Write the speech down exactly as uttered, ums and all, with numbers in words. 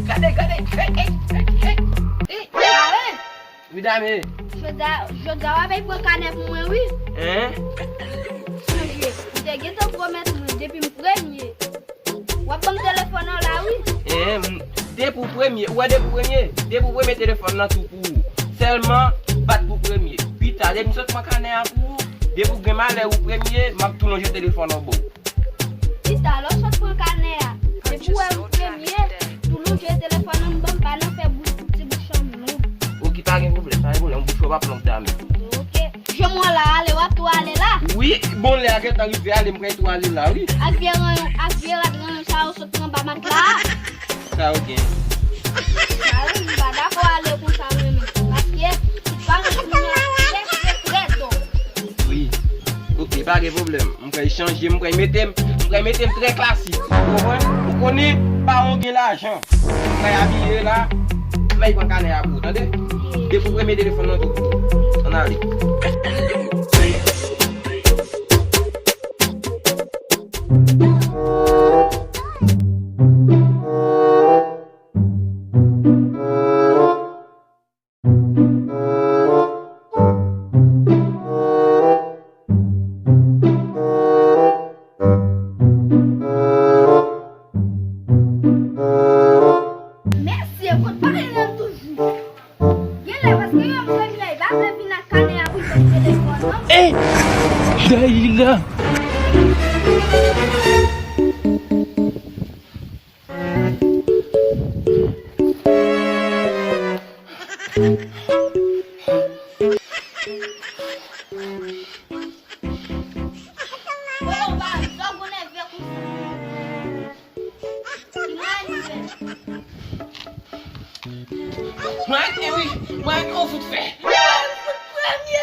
Gade, gade. Ey, ey, ey, ey. Ey, ey, ey. Wi, dame. Jodi a, jodi a w ap pran kanè pou mwen, wi. Hein? Sonje, ou te gentan pwomèt mwen depi m premye. W ap ban m telefòn nan la, wi. Hein, m, depi w premye, ou wè depi w premye, depi w premye telefòn nan tou pou ou. Sèlman, bat pou premye. Pita, depi m sot pran kanè a pou ou, depi w gen malè ou premye, m ap tou lonje telefòn nan ba w. Pita, lè w sot pran kanè a, depi w wè m premye, tou lonje telefòn nan m ban m pa nan fè bouch, ti bouch an m lonb. Oke, pa gen pwoblèm, pa gen pwoblèm, bouch ou p ap lonb dame. Oke. Janm wè w la ale, w ap tou ale la. Wi, bon, lè a gentan rive ale, m pral tou ale la, wi. Ak vye ranyon, ak vye rad ranyon sa yo sot pran anba matla a. Sa yo gen. Sa yo, m pa dakò ale konsa mwen menm. Paske, si pa mwen, moun nan trè, trè, trè dò. Wi. Oke, pa gen pwoblèm. M pral chanje, m pral mete m, m pral mete m trè klasik. Ou konprann? Ou konnen, pa yon gen lajan. Mwen abiye la, mwen pran kanè a pou ou, tande? Depi w premye telefòn nan tou pou ou. Ann ale. Mesye, kot pa gen nan toujou. Genlè paske yo premye, li pa vle vin ak kanè a pou l fè telefòn, non? Ey! Dayila! Mwen ak, wi, mwen ak yon fout fè. Mwen fout premye!